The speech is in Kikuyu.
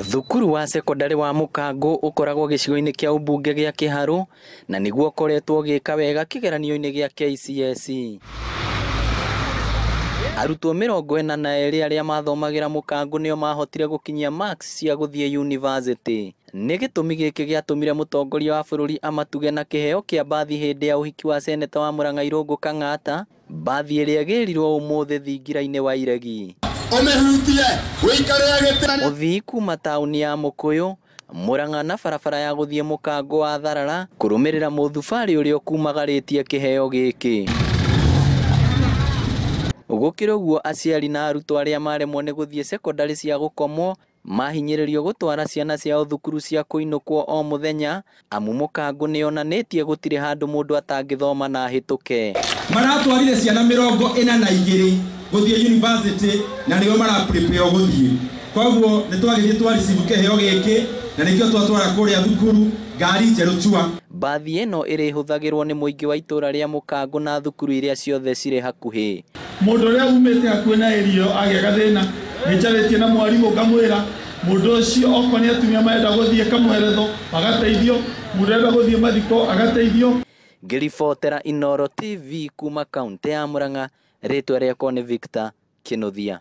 Thukuru wa cekondarĩ wa Mũkangũ ũkoragwo gĩcigo-inĩ kĩa ũmbunge gĩa Kĩharũ na nĩguo ũkoretwo ũgĩka wega kĩgeranio-inĩ gĩa KCSE. Arutwo 42 arĩa mathomagĩra Mũkangũ nĩo mahotire gũkinyia marks cia gũthiĩ yunivasĩtĩ. Nĩ gĩtũmi gĩkĩ gĩatũmire mũtongoria wa bũrũri amatuge na kĩheo kĩa mbathi hĩndĩ ya ũhiki wa seneta wa Murang'a Irũngũ Kang'ata, mbathi ĩrĩa ĩgĩrirwo ũmũthĩ thingira-inĩ wa Iregi. Ũmĩhutie ũikarĩre gĩtĩ. Ũthii kuma taũni ya Mũkũyũ, Murang'a na barabara ya gũthiĩ Mũkangũ wa Tharara kũrũmĩrĩra mũthubarĩ ũrĩa ũkumagarĩtie kĩheo gĩkĩ. Gũkĩrĩ ũguo aciari na arutwo arĩa maremwo nĩ gũthiĩ cekondarĩ cia gũkomwo mahinyĩrĩrio gũtwara ciana ciao thukuru cia kũinũkwo o mũthenya amu Mũkangũ nĩonanĩtie gũtirĩ handũ mũndũ atangĩthoma na ahĩtũke. Maratwarire ciana 42 gũthiĩ university na nĩo mara prepare gũthiĩ. Koguo nĩ twagĩthiĩ twa receive kĩheo gĩkĩ na nĩkĩo twatwara kũrĩa thukuru ngari njerũ cua. Mbathi ĩno ĩrĩhũthagĩrwo nĩ mũingĩ wa itũra rĩa Mũkangũ na thukuru iria ciothe cirĩ hakuhĩ. Mũndũ ũrĩa umĩte hakuhĩ na area ĩyo agĩa gathĩna nĩ njarĩtie na mwarimũ ngamwĩra mũndũ ũcio okorwo nĩ atumia marenda gũthiĩ kamweretho magateithio, mũndũ ũrenda gũthiĩ mathiko agateithio. Ngĩribotera Inooro TV kuma kaũntĩ ya Murang'a, rĩtwa rĩakwa nĩ Victor Kinuthia.